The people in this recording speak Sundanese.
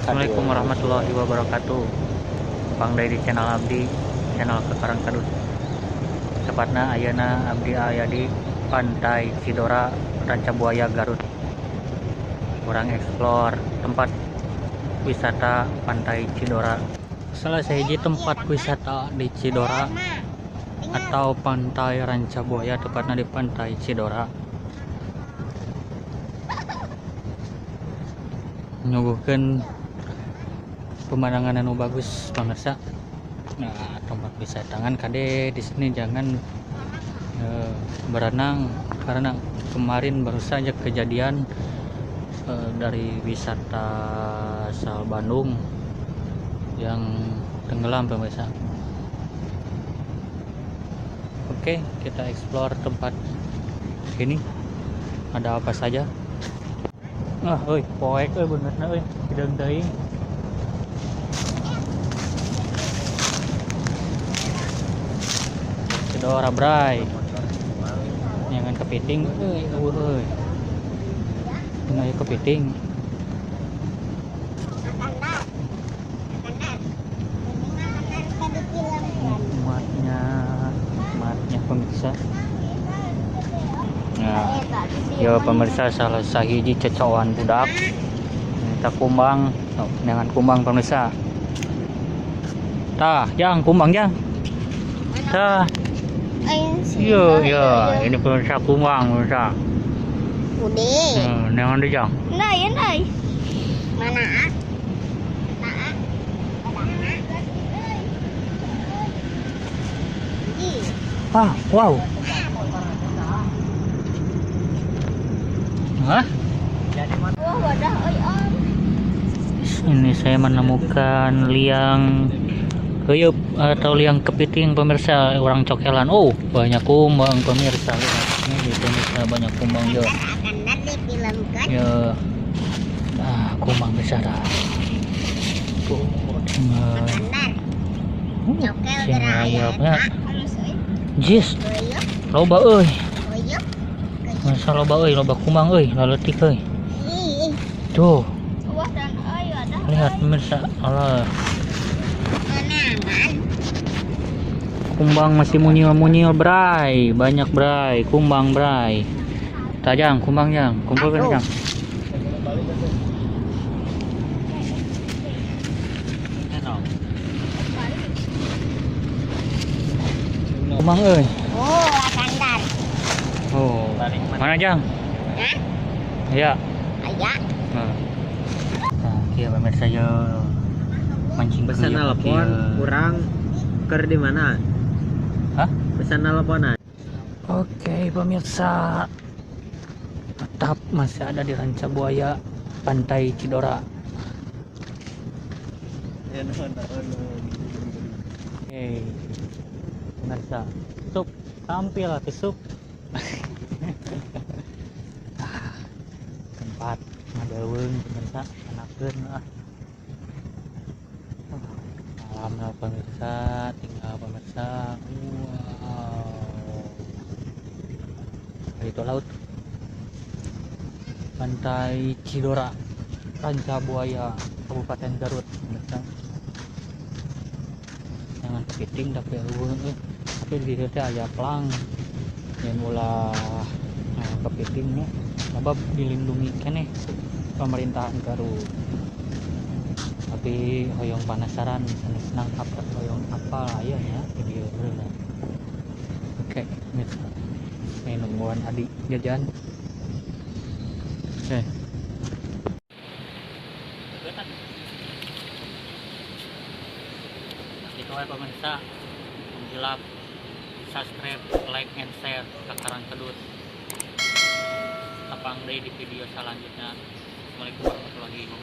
Assalamualaikum warahmatullahi wabarakatuh. Tepang deui di channel abdi, channel Kekarang Kadut. Tepatna ayeuna abdi aya di Pantai Cidora, Rancabuaya, Garut. Kurang explore tempat wisata Pantai Cidora. Salah sahiji tempat wisata di Cidora atau Pantai Rancabuaya, tepatnya di Pantai Cidora. Menyuguhkan pemandangan anu bagus pemirsa. Nah, tempat wisata tangan kade di sini jangan berenang karena kemarin baru saja kejadian dari wisata asal Bandung yang tenggelam pemirsa. Oke, kita explore tempat ini ada apa saja. Ah, oi, poek euy benerna euy, hideung teuing. Cidora bray. Jangan kepiting euy, euy. Ini kepiting. Nikmatnya, nikmatnya pemirsa. Nah, ya pemirsa, salah sahiji cecoan budak minta kumbang, oh, dengan kumbang pemirsa. Tah, yang kumbang yang. Tah. Iya, iya, ini pemirsa kumbang pemirsa. Udah. Dengan dia jang. Nah, ya, nah. Mana? Ah, wow. Hah? Ini saya menemukan liang keyup atau liang kepiting pemirsa, orang cokelan. Oh, banyak kumbang pemirsa. Lihat ini pemirsa, banyak kumbang ya. Ya. Ah, kumbang besar. Tuh, tinggal. Sing rayapnya. Jis. Loba euy. Masa loba euy, loba kumbang euy, laletik euy. Tuh. Lihat pemirsa, alah. Kumbang masih munyil-munyil bray, banyak bray, kumbang bray. Tajang, kumbang jang, kumpulkan jang. Kumbang euy. Oh, kandar. Oh, mana jang? Hah? Ya. Aya. Nah, kieu pemirsa yo mancing pesan telepon kurang ker di mana? Hah? Pesan teleponan. Oke, pemirsa. Tetap masih ada di Rancabuaya, Pantai Cidora. Oke. Pemirsa, sup tampil atau sup. Tempat ngadeuweung pemirsa, enakeun ah. Malam lah pemirsa, tinggal pemirsa. Wow. Itu laut. Pantai Cidora, Rancabuaya, Kabupaten Garut pemirsa. Jangan kepiting tapi eueuh euy. Tapi di dieu teh aya pelang. Yen ulah kepitingnya sebab dilindungi keneh pemerintahan Garut. Tapi hoyong penasaran sanes nangkap hoyong apa aya nya di dieu. Oke, pemirsa. Ini nungguan adik jajan. Oke. Itu aja pemirsa. Menjilap, subscribe, like, and share Kekarang Kedut. Tepang deui di video selanjutnya. Assalamualaikum warahmatullahi wabarakatuh.